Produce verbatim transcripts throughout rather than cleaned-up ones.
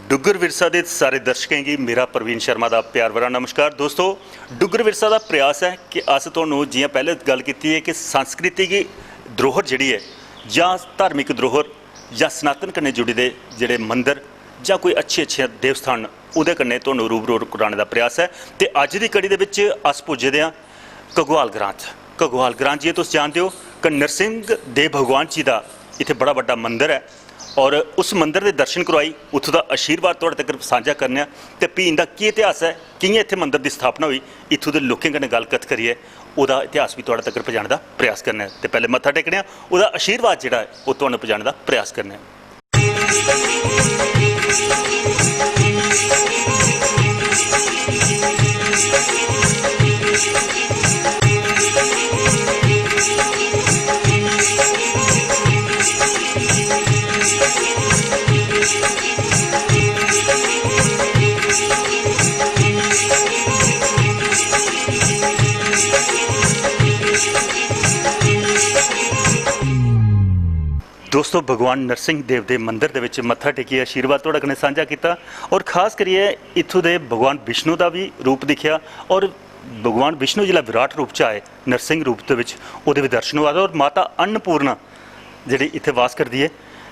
डुग्गर विरसा दे सारे दर्शकें गी मेरा प्रवीण शर्मा दा प्यार भरा नमस्कार। दोस्तो, डुग्गर विरसा दा प्रयास ऐ कि अस तुहानू, जियां पैह्ले गल्ल कीती ऐ कि संस्कृति गी द्रोहर जेह्ड़ी ऐ, जां धार्मिक द्रोहर, जां सनातन कन्नै जुड़े दे जेह्ड़े मंदर, जां कोई अच्छे अच्छे देवस्थान न, ओह्दे कन्नै तुहानू रूबरू कराने दा प्रयास ऐ। ते अज्ज दी कड़ी दे बिच अस पुज्जे दे आं घगवाल ग्रांऽ च। घगवाल ग्रांऽ, जि'यां तुस जानदे ओ कि नरसिंह देव भगवान जी दा इत्थै बड़ा बड्डा मंदर ऐ, और उस मंदर दे दर्शन करवाई, उत्थूं दा आशीर्वाद तुआढ़े तगर सांझा करने आं। ते फ्ही इं'दा केह् इतिहास ऐ, कि'यां इत्थै मंदर दी स्थापना होई, इत्थूं दे लोकें कन्नै गल्ल कत्थ करियै ओह्दा इतिहास बी तुआढ़े तगर पजाने दा प्रयास करने आं। ते पैह्ले मत्था टेकने आं, ओह्दा आशीर्वाद जेह्ड़ा ऐ, ओह् तुआनूं पजाने दा प्रयास करने आं। दोस्तो, भगवान नरसिंह देव दे मंदर दे विच मत्था टेकियै आशीर्वाद तुहाड़े कन्नै सांझा कीता, और खास करियै इत्थूं दे भगवान विष्णु दा बी रूप दिक्खेआ, और भगवान विष्णु जिसलै विराट रूप च आए, नरसिंह रूप दे विच, ओह्दे बी दर्शन होआ दे, और माता अन्नपूर्णा जेह्ड़ी इत्थै वास करदी ऐ।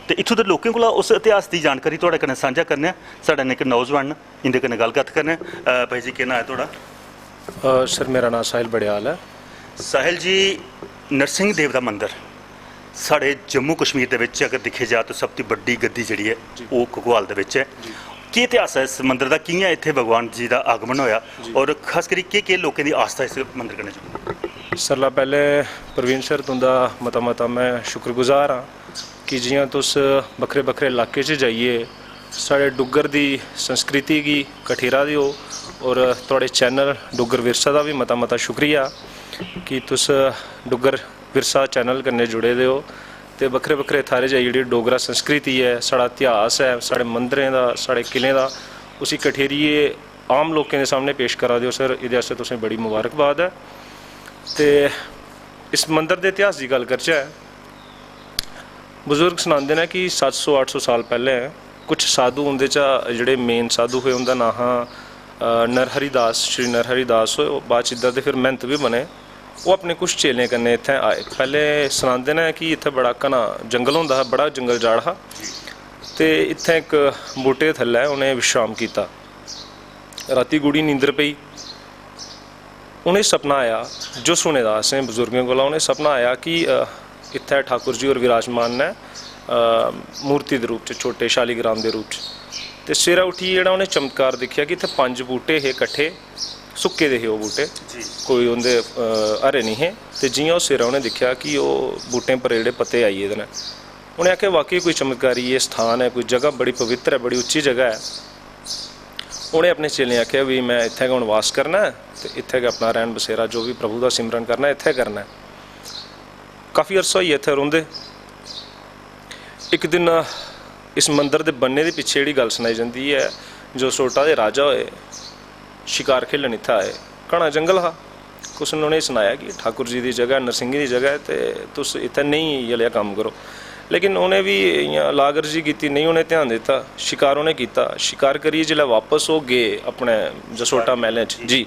ते इत्थूं दे लोकें कोला उस इतिहास दी जानकारी तुहाड़े कन्नै सांझा करने आं। साढ़े कन्नै इक नौजवान न, इं'दे कन्नै गल्ल कत्थ करने आं। अ, भाई जी, केह् नांऽ ऐ तुहाड़ा? अ, सर, मेरा नांऽ साहिल बड़ेआल ऐ। साहिल जी, नरसिंह देव दा मंदर साढ़े जम्मू कश्मीर दे बिच अगर दिक्खेआ जा, तो सब तो बड्डी गद्दी जेह्ड़ी ऐ, जी। ओह् घगवाल दे बिच ऐ। जी। केह् इतिहास ऐ इस मंदर दा, कि'यां इत्थै भगवान जी दा आगमन होएआ, जी। और खास करियै केह् केह् लोकें दी आस्था इस मंदर कन्नै जुड़ी दी? सरला पैह्लें प्रवीण सर, तुं'दा मता मता में शुक्रगुजार आं कि जि'यां तुस बक्खरे बक्खरे इलाके च जाइयै साढ़े डुग्गर दी संस्कृति गी कठेरा दे ओ, और थुआढ़े चैनल डुग्गर विरसा दा बी मता मता शुक्रिया कि तुस डुग्गर विरसा चैनल कन्नै जुड़े दे ओ ते बक्खरे बक्खरे थाह्रें जाइयै जेह्ड़ी डोगरा संस्कृति ऐ, साढ़ा इतिहास ऐ, साढ़े मंदरें दा, साढ़े किलें दा, उसी कठेरियै आम लोकें दे सामनै पेश करा दे ओ। सर, एह्दे आस्तै तुसें बड़ी मुबारकबाद ऐ। ते इस मंदर दे इतिहास दी गल्ल करचै, बजुर्ग सनांदे न कि सत्त सौ अट्ठ सौ साल पैह्लें कुछ साधु, उं'दे चा जेह्ड़े मेन साधु हे, उं'दा नांऽ हा, अ, नरहरि दास, श्री नरहरि दास होए। ओह् बाद च इद्धर दे फिर म्हैंत बी बने। ओह् अपने कुछ चेलें कन्नै इत्थें आए। पैह्लें सनांदे न कि इत्थें बड़ा घना जंगल होंदा हा, बड़ा जंगल जाड़ हा, ते इत्थें इक बूह्टे दे थल्लै उ'नें विश्राम कीता। रातीं गूढ़ी नींदर पेई। उ'नें सपना आया, जो सुने दा असें बजुर्गें कोला, उ'नें सपना आया कि, अ, इत्थै ठाकुर जी होर विराजमान न, अ, मूर्ति दे रूप च, छोटे शालीग्राम दे रूप च। ते सवेरै उट्ठियै जेह्ड़ा उ'नें चमत्कार दिक्खेआ कि इत्थै पंज बूह्टे हे कट्ठे, सुक्के दे हे ओह् बूह्टे, जी। कोई उं'दे, अ, हरे निं हे। ते जि'यां ओह् सवेरै उ'नें दिक्खेआ कि ओह् बूह्टें पर जेह्ड़े पत्ते आई गेदे न, उ'नें आखेआ, "वाकई कोई चमत्कारी एह् स्थान ऐ, कोई जगह बड़ी पवित्र ऐ, बड़ी उच्ची जगह ऐ।" उ'नें अपने चेलें आखेआ, "भी में इत्थै गै हून वास करना ऐ ते इत्थै गै अपना रैह्न बसेरा, जो बी प्रभु दा सिमरन करना ऐ, इत्थै करना ऐ।" काफी अरसा होई गेआ इत्थै रौंह्दे। इक दिन इस मंदर दे बनने दे पिच्छे जेह्ड़ी गल्ल सनाई जंदी ऐ, जसरोटा दे राजा होए, शकार खेलन इत्थै आए। घना जंगल हा। कुसै ने उ'नेंगी सनाया कि ठाकुर जी दी जगह, नरसिंह दी जगह ऐ ते तुस इत्थै नेईं इ'यै लेहा कम्म करो। लेकिन उ'नें बी इ'यां लागरजी कीती, नेईं उ'नें ध्यान दित्ता। शकार उ'नें कीता। शकार करियै जिसलै बापस ओह् गे अपने जसरोटा मैह्लें च, जी,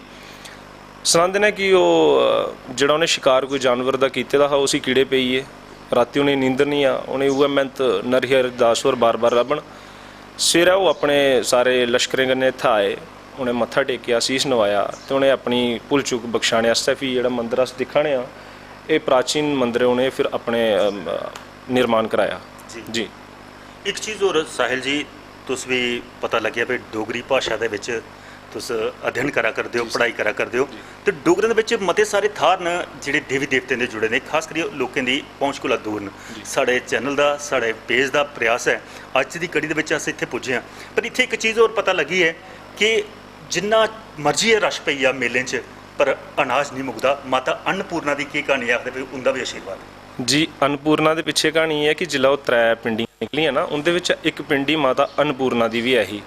सनांदे न कि ओह्, अ, जेह्ड़ा उ'नें शकार कोई जानवर दा कीते दा हा, उसी कीड़े पेई गे। रातीं उ'नेंगी नींदर निं आ। उ'नेंगी उ'ऐ मैंह्त नरहरि दास होर बार बार लब्भन। सवेरै ओह् अपने सारे लश्करें कन्नै इत्थै आए, उ'नें मत्था टेकेआ, शीश नवाया ते उ'नें अपनी भुल चूक बख्शाने आस्तै फ्ही जेह्ड़ा मंदर अस दिक्खा ने आं, एह् प्राचीन मंदर उ'नें फिर अपने, अम, निर्माण कराया। जी। जी। इक चीज़ होर साहिल जी, तुस बी पता लग्गेआ भाई डोगरी भाशा दे बिच तुस अध्ययन करा करदे ओ, जी सर। पढ़ाई करा करदे ओ, जी। ते डोगरें दे बिच मते सारे थाह्र न जेह्ड़े देवी देवतें दे जुड़े दे, खास करियै लोकें दी पहुंच कोला दूर न। जी। साढ़े चैनल दा, साढ़े पेज दा प्रयास ऐ, अज्ज दी कड़ी दे बिच अस इत्थै पुज्जे आं, पर इत्थै इक चीज़ होर पता लग्गी ऐ कि जिन्ना मर्जी ऐ रश पेई जा मेलें च, पर अनाज निं मुकदा। माता अन्नपूर्णा दी केह् क्हानी ऐ, आखदे भाई उं'दा बी आशीर्वाद। जी, अन्नपूर्णा दे पिच्छे क्हानी एह् ऐ कि जिसलै ओह् त्रै पिंडियां निकलियां ना, उं'दे बिच्चा इक पिंडी माता अन्नपूर्णा दी बी ऐ ही।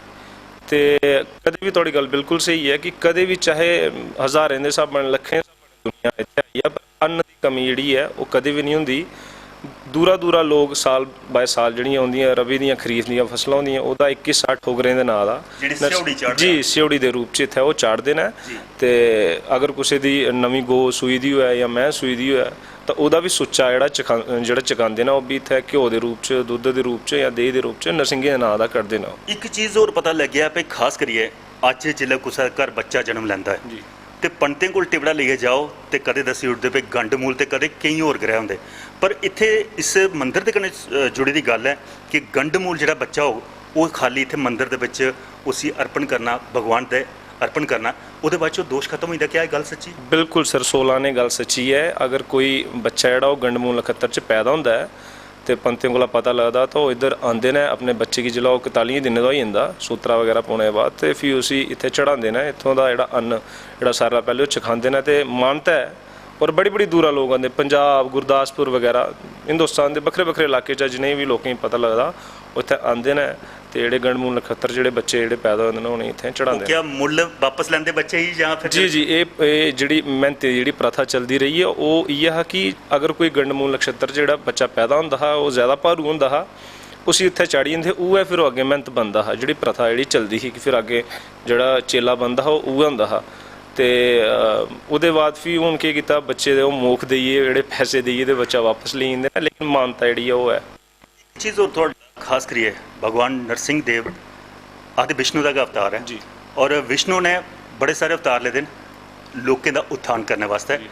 ते कदें बी, थुआढ़ी गल्ल बिल्कुल स्हेई ऐ कि कदें बी, चाहे हजारें दे स्हाबा नै, लक्खें दे स्हाबा नै दुनिया इत्थै आई ऐ, पर अन्न दी कमी जेह्ड़ी ऐ, ओह् कदें बी निं होंदी। दूरा दूरा लोक साल बाय साल जेह्ड़ियां उं'दियां रबी दियां, खरीफ दियां फसलां होंदियां, ओह्दा इक्की सट्ठ ठोकरें दे नांऽ दा जेह्ड़ी नर्स- स्यौड़ी चाढ़दा। जी, स्यौड़ी दे रूप च इत्थै ओह् चाढ़दे न। जी। ते अगर कुसै दी नमीं गौ सूई दी होऐ जां मैंह् सूई दी होऐ, तां ओह्दा बी सुच्चा जेह्ड़ा चखा-, जेह्ड़ा चकांदे न, ओह् बी इत्थै घ्यो दे रूप च, दुद्ध दे रूप च जां देही दे रूप च नरसिंहें दे नांऽ दा कड्ढदे न। इक चीज होर पता लग्गेआ भई, खास करियै अज्ज जिसलै कुसै घर बच्चा जन्म लैंदा ऐ, जी। ते पंडितें कोल टिबड़ा लेइयै जाओ ते कदें दस्सी ओड़दे भई गंडमूल ते कदें केईं होर ग्रह होंदे। पर इत्थै इस मंदर दे कन्नै, अ, जुड़ी दी गल्ल ऐ कि गंडमूल जेह्ड़ा बच्चा होग, ओह् खाल्ली इत्थै मंदर दे बिच उसी अर्पण करना, भगवान दे अर्पण करना, ओह्दे बाद च ओह् दोश खत्म होई जंदा। क्या एह् गल्ल सच्ची? बिल्कुल सर, सोलां ने गल्ल सच्ची ऐ। अगर कोई बच्चा जेह्ड़ा ओह् गंडमूल नक्षत्र च पैदा होंदा ऐ ते पंडितें कोला पता लगदा, तां ओह् इद्धर आंदे न, अपने बच्चे गी जिसलै ओह् इकतालियें दिनें दा होई जंदा, सूत्तरा बगैरा पौने दे बाद, ते फ्ही उसी इत्थै चढ़ांदे न। इत्थूं दा जेह्ड़ा अन्न, जेह्ड़ा सारें कोला पैह्लें ओह् चखांदे न, ते मानता ऐ। होर बड़ी बड़ी दूरा लोक आंदे, पंजाब, गुरदासपुर बगैरा, हिंदुस्तान दे बक्खरे बक्खरे इलाके चा जि'नें बी लोकें गी पता लगदा, ओह् इत्थै आंदे न। ते जेह्ड़े गंडमूल नक्षत्र जेह्ड़े बच्चे जेह्ड़े पैदा होंदे न, उ'नेंगी इत्थै चढ़ांदे न। क्या मुल्ल बापस लैंदे बच्चे गी जां फिर? जी, जी, एह्, एह् जेह्ड़ी मेह्नत दी जेह्ड़ी प्रथा चलदी रेही ऐ, ओह् इ'यै हा कि अगर कोई गंडमूल नक्षत्र जेह्ड़ा बच्चा पैदा होंदा हा, ओह् ज़्यादा भारू होंदा हा, उसी उत्थै चाढ़ी जंदे हे, उ'ऐ फिर ओह् अग्गें मेह्नत बनदा हा। जेह्ड़ी प्रथा जेह्ड़ी चलदी ही कि फिर अग्गें जेह्ड़ा चेला बनदा हा, ओह् उ'ऐ होंदा हा। ते, अ, ओह्दे बाद फ्ही हून केह् कीता, बच्चे दे ओह् मोख देइयै, जेह्ड़े पैसे देइयै ते बच्चा बापस लेई जंदे न, लेकिन मानता जेह्ड़ी ऐ ओह् ऐ। चीज होर थुआढ़ा खास करियै भगवान नरसिंह देव आदि विष्णु दा गै अवतार ऐ। जी। और विष्णु ने बड़े सारे अवतार लेदे न लोकें दा उत्थान करने वास्तै। जी।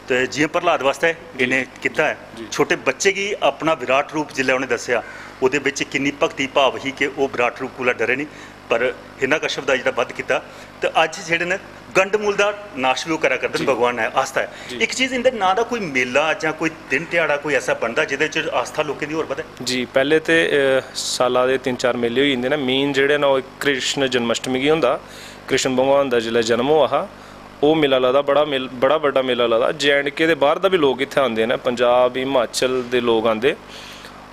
ते जि'यां प्रह्लाद वास्तै इ'नें कीता ऐ। जी। छोटे बच्चे गी अपना विराट रूप जिसलै उ'नें दस्सेआ, ओह्दे बिच किन्नी भक्ति भाव ही कि ओह् विराट रूप कोला डरे निं। पर हिरण्यकश्यप दा जेह्ड़ा वध कीता, ते अज्ज जेह्ड़े न गंडमूल दा नाश बी ओह् करा करदे न। जी। भगवान ने आस्था ऐ। जी। इक चीज, इं'दे नांऽ दा कोई मेला जां कोई दिन ध्याड़ा कोई ऐसा बनदा जेह्दे च आस्था लोकें दी होर बधै? जी, पैह्ले ते, अ, साला दे तिन्न चार मेले होई जंदे न। मेन जेह्ड़े न, ओह् इक कृष्ण जन्माष्टमी गी होंदा, कृष्ण भगवान दा जिसलै जन्म होआ हा, ओह् मेला लगदा, बड़ा मेल-, बड़ा बड्डा मेला लगदा। जे एंड के दे बाह्र दा बी लोक इत्थै आंदे न, पंजाब, हिमाचल दे लोक आंदे।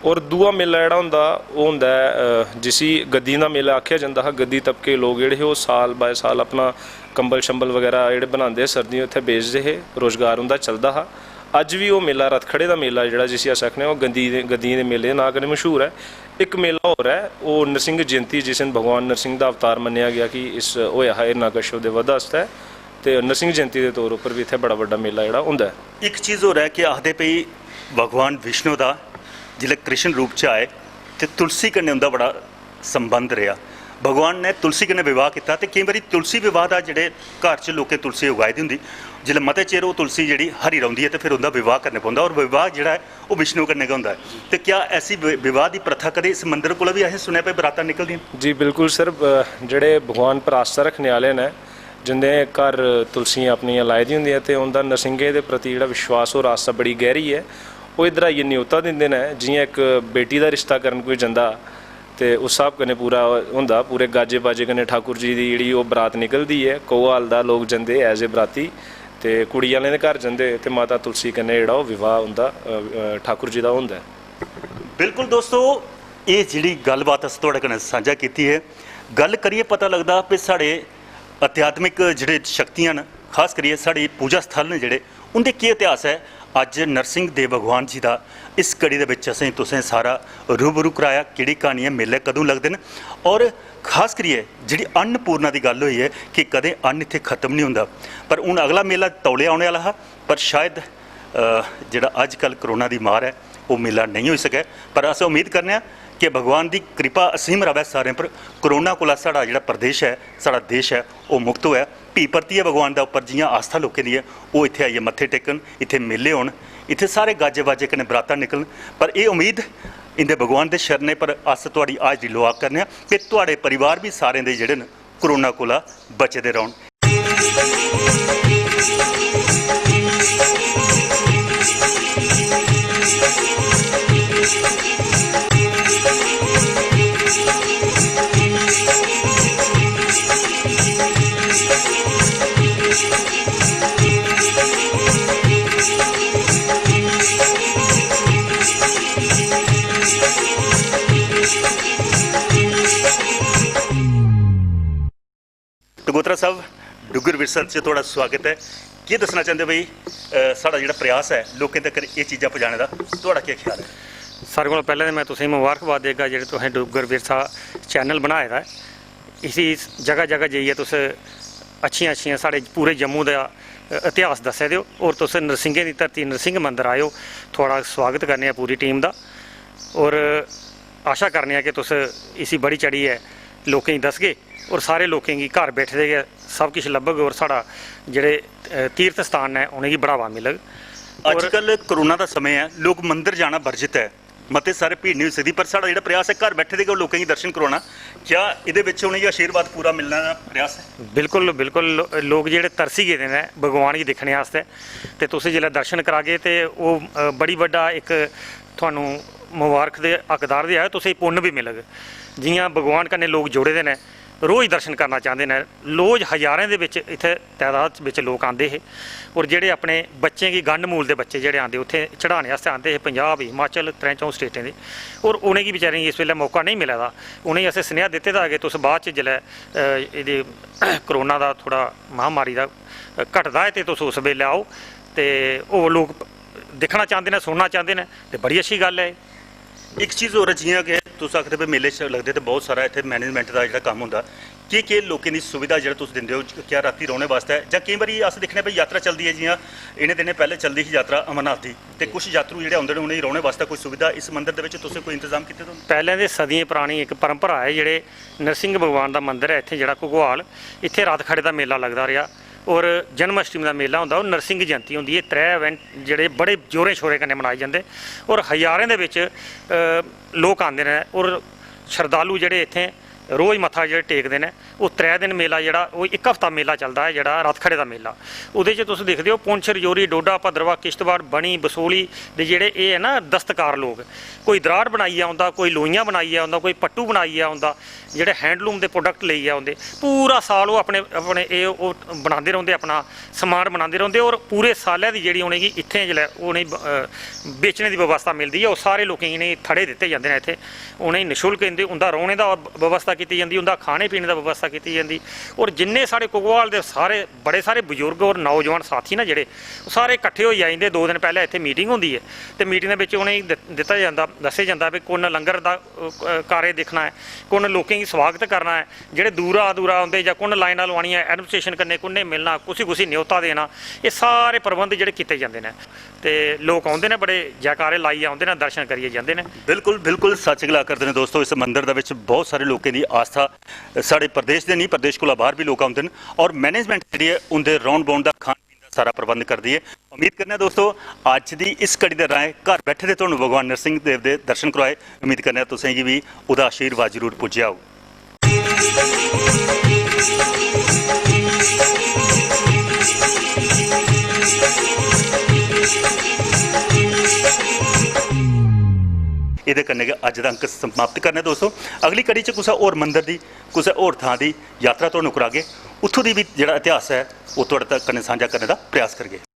और दूआ मेला जेह्ड़ा होंदा, ओह् होंदा ऐ, अ, जिसी गद्दियें दा मेला आखेआ जंदा हा। गद्दी तबके दे लोक जेह्ड़े हे, ओह् साल बाय साल अपना कंबल शंबल बगैरा जेह्ड़े बनांदे हे, सर्दियें उत्थै बेचदे हे, रोजगार उं'दा चलदा हा। अज्ज बी ओह् मेला, रथखड़े दा मेला जेह्ड़ा जिसी अस आखने आं, ओह् गद्दी दे, गद्दियें दे मेले दे नांऽ कन्नै मशहूर ऐ। इक मेला होर ऐ, ओह् नरसिंह जयंती, जिस दिन भगवान नरसिंह दा अवतार मन्नेआ गेआ कि इस होएआ हा हिरण्यकश्यप दे वध आस्तै, ते नरसिंह जयंती दे तौर उप्पर बी इत्थै बड़ा बड्डा मेला जेह्ड़ा होंदा ऐ। इक चीज होर ऐ कि आखदे भई भगवान विष्णु दा जिसलै कृष्ण रूप च आए ते तुलसी कन्नै उं'दा बड़ा संबंध रेहा। भगवान ने तुलसी कन्नै विवाह कीता, ते केईं बारी तुलसी विवाह दा, जेह्ड़े घर च लोकें तुलसी उगाई दी होंदी, जिसलै मते चिर ओह् तुलसी जेह्ड़ी हरी रौंह्दी ऐ ते फिर उं'दा विवाह करने पौंदा, और विवाह जेह्ड़ा ऐ ओह् विष्णु कन्नै गै होंदा ऐ। ते क्या ऐसी वि-, विवाह दी प्रथा कदें इस मंदर कोला बी असें सुनेआ भई बरातां निकलदियां? जी बिल्कुल सर, अ, जेह्ड़े भगवान पर आस्था रक्खने आह्ले न, जिं'दे घर तुलसियां अपनियां लाई दियां होंदियां ते उं'दा नरसिंहें दे प्रति जेह्ड़ा विश्वास और आस्था बड़ी गैह्री ऐ, ओह् इद्धर आइयै न्योता दिंदे न। जि'यां इक बेटी दा रिश्ता करन कोई जंदा ते उस स्हाब कन्नै पूरा होंदा, पूरे गाजे बाजे कन्नै ठाकुर जी दी जेह्ड़ी ओह् बरात निकलदी ऐ। कोहवाल दा लोक जंदे as a बराती ते कुड़ी आह्लें दे घर जंदे ते माता तुलसी कन्नै जेह्ड़ा ओह् विवाह उं'दा, अ, अ, ठाकुर जी दा होंदा ऐ। बिल्कुल दोस्तो, एह् जेह्ड़ी गल्लबात अस थुआढ़े कन्नै सांझा कीती ऐ, गल्ल करियै पता लगदा कि साढ़े आध्यात्मिक जेह्ड़े शक्तियां न, खास करियै साढ़े पूजा स्थल न जेह्ड़े, उं'दे केह् इतिहास ऐ। अज्ज नरसिंह देव भगवान जी दा इस कड़ी दे बिच असें तुसें सारा रूबरू कराया, केह्ड़ी क्हानी ऐ, मेले कदूं लगदे न, और खास करियै जेह्ड़ी अन्नपूर्णा दी गल्ल होई ऐ कि कदें अन्न इत्थै खत्म निं होंदा। पर हून अगला मेला तौले औने आह्ला हा, पर शायद, अ, जेह्ड़ा अज्जकल कोरोना दी मार ऐ, ओह् मेला नेईं होई सकै। पर अस उम्मीद करने आं कि भगवान दी कृपा असीम र'वै सारें पर, कोरोना कोला साढ़ा जेह्ड़ा प्रदेश ऐ, साढ़ा देश ऐ, ओह् मुक्त होऐ। फ्ही परतियै भगवान दे उप्पर जि'यां आस्था लोकें दी ऐ, ओह् इत्थै आइयै मत्थे टेकन, इत्थै मेले होन, इत्थै सारे गाजे बाजे कन्नै बरातां निकलन। पर एह् उम्मीद इं'दे भगवान दे शरणें पर अस थुआढ़ी हाजरी लोआ करने आं कि थुआढ़े परिवार बी सारें दे जेह्ड़े न, कोरोना कोला बचे दे रौह्न। टगोत्रा साहब, डुग्गर विरसा च थुआढ़ा स्वागत ऐ। केह् दस्सना चांह्दे भाई, अ, साढ़ा जेह्ड़ा प्रयास ऐ लोकें तगर एह् चीजां पजाने दा, थुआढ़ा केह् ख्याल ऐ? सारें कोला पैह्लें ते में तुसेंगी मबारखबाद देगा जेह्ड़े तुसें डुग्गर विरसा चैनल बनाए दा ऐ। इसी जगह जगह जाइयै तुस अच्छियां अच्छियां साढ़े पूरे जम्मू दा इतिहास दस्सै दे ओ। और तुस नरसिंहें दी धरती नरसिंह मंदर आए ओ, थुआढ़ा सुआगत करने आं पूरी टीम दा। और आशा करने आं कि तुस इसी बड़ी चढ़ियै लोकें गी दसगे और सारे लोकें गी घर बैठे दे गै सब किश लब्भग और साढ़ा जेह्ड़े तीर्थ स्थान न उ'नेंगी बढ़ावा मिलग। और अज्जकल कोरोना दा समें ऐ, लोक मंदर जाना वर्जित ऐ, मते सारे भीड़ नहीं होई सकदी, पर साढ़ा जेह्ड़ा प्रयास ऐ घर बैठे दे गै लोकें गी दर्शन करवाना, क्या एह्दे बिच उ'नेंगी आशीर्वाद पूरा मिलने दा प्रयास ऐ? बिल्कुल बिल्कुल, लो- लोक जेह्ड़े तरसी गेदे न भगवान गी दिक्खने आस्तै, ते तुस जिसलै दर्शन करागे ते ओह् अ, बड़ी बड्डा इक थुहानू मुबारक दे हकदार बी आए, तुसेंगी पुन्न बी मिलग। जियां भगवान कन्नै लोक जुड़े दे न, रोज दर्शन करना चांह्दे न, रोज हजारें दे बिच इत्थै तदाद बिच लोक आंदे हे। और जेह्ड़े अपने बच्चें गी, गंढ मूल दे बच्चे जेह्ड़े आंदे उत्थै चढ़ाने आस्तै आंदे हे, पंजाब हिमाचल त्रैं चौं स्टेटें दे, और उ'नेंगी बेचारें गी इस बेल्लै मौका नेईं मिला दा। उ'नेंगी असें सनेहा दित्ते दा कि तुस बाद च जिसलै अ, एह्दे कोरोना दा थोह्ड़ा महामारी दा घटदा ऐ ते तुस उस बेल्लै आओ, ते ओह् लोक दिक्खना चांह्दे न, सुनना चांह्दे न, ते बड़ी अच्छी गल्ल ऐ। इक चीज होर, जियां कि तुस आखदे भाई मेले च लगदे ते बहुत सारा इत्थै मैनेजमेंट दा जेह्ड़ा कम्म होंदा, केह् केह् लोकें दी सुविधा जेह्ड़ा तुस दिंदे ओ? क्या रातीं रौह्ने बास्तै, जां केईं बारी अस दिक्खने भाई यात्रा चलदी ऐ, जियां इ'नें दिनें पैह्लें चलदी ही यात्रा अमरनाथ दी, ते कुछ यात्रु जेह्ड़े औंदे न उ'नेंगी रौह्ने बास्तै कोई सुविधा इस मंदर दे बिच तुसें कोई इंतजाम कीते दे होंदे? पैह्लें ते सदियें परानी इक परंपरा ऐ, जेह्ड़े नरसिंह भगवान दा मंदर ऐ इत्थै, जेह्ड़ा घगवाल, इत्थै रथ खड़े दा मेला लगदा रेहा। और जन्माष्टमी दा मेला होंदा, और नरसिंह जयंती होंदी। एह् त्रै इवेंट जेह्ड़े बड़े जोरें शोरें कन्नै मनाए जंदे, और हजारें दे बिच अ, लोक आंदे न। और शरधालु जेह्ड़े इत्थै रोज मत्था जेह्ड़े टेकदे न, ओह् त्रै दिन मेला जेह्ड़ा, ओह् इक हफ्ता मेला चलदा ऐ जेह्ड़ा रथ खड़े दा मेला। ओह्दे च तुस दिखदे ओ पुंछ, रजौरी, डोडा, भद्रवाह, किश्तवाड़, बनी, बसोली दे जेह्ड़े एह् ऐ ना दस्तकार लोक, कोई दराड़ बनाइयै औंदा, कोई लोइयां बनाइयै औंदा, कोई पट्टू बनाइयै औंदा, जेह्ड़े हैंडलूम दे प्रोडक्ट लेइयै औंदे, पूरा साल ओह् अपने अपने एह् ओह् बनांदे रौंह्दे, अपना समान बनांदे रौंह्दे। और पूरे सालै दी जेह्ड़ी उ'नेंगी इत्थै जिसलै उ'नेंगी ब- अ, बेचने दी बवस्था मिलदी ऐ, ओह् सारे लोकें गी इ'नेंगी थड़े दित्ते जंदे न इत्थै। उ'नेंगी निशुल्क इं'दे उं'दा रौह्ने दा बवस्था कीती जंदी, उं'दा खाने पीने दा बवस्था कीती जंदी। और जिन्ने साढ़े घगवाल दे सारे बड़े सारे बजुर्ग और नौजवान साथी न जेह्ड़े, ओह् सारे किट्ठे होइयै आई जंदे। दो दिन पैह्लें इत्थै मीटिंग होंदी ऐ ते मीटिंग दे बिच उ'नेंगी दि- दित्ता जंदा, दस्सेआ जंदा भी कु'न लंगर दा अ, कार्य दिक्खना ऐ, कु'न लोकें गी स्वागत करना ऐ, जेह्ड़े दूरा दूरा औंदे जां कु'न लाइनां लोआनियां, एडमिनिस्ट्रेशन कन्नै कु'न्नै मिलना, कुसी कुसी न्योता देना, एह् सारे प्रबंध जेह्ड़े कीते जंदे न। ते लोक औंदे न, बड़े जयकारे लाइयै औंदे न, दर्शन करियै जंदे न। बिल्कुल, बिल्कुल सच्च गला करदे न दोस्तो। इस मंदर दे बिच बहुत सारे लोकें दी आस्था साढ़े प्रदेश दे नहीं, प्रदेश कोला बाहर भी लोक औंदे न। और मैनेजमेंट जेह्ड़ी ऐ उं'दे रौह्न बौह्न दा, खान पीन दा सारा प्रबंध करदी ऐ। उम्मीद करने आं दोस्तो, अज्ज दी इस कड़ी दे राहें घर बैठे दे तुहानू भगवान नरसिंह देव दे दर्शन करवाए। उम्मीद करने आं तुसें गी बी ओह्दा आशीर्वाद जरूर पुज्जेआ होग। एह्दे कन्नै गै अज्ज दा अंक समाप्त करने आं दोस्तो। अगली कड़ी च कुसै होर मंदर दी, कुसै होर थां दी यात्रा तुहानू करागे, उत्थूं दी बी जेह्ड़ा इतिहास ऐ ओह् तुहाड़े तक कन्नै सांझा करने दा प्रयास करगे।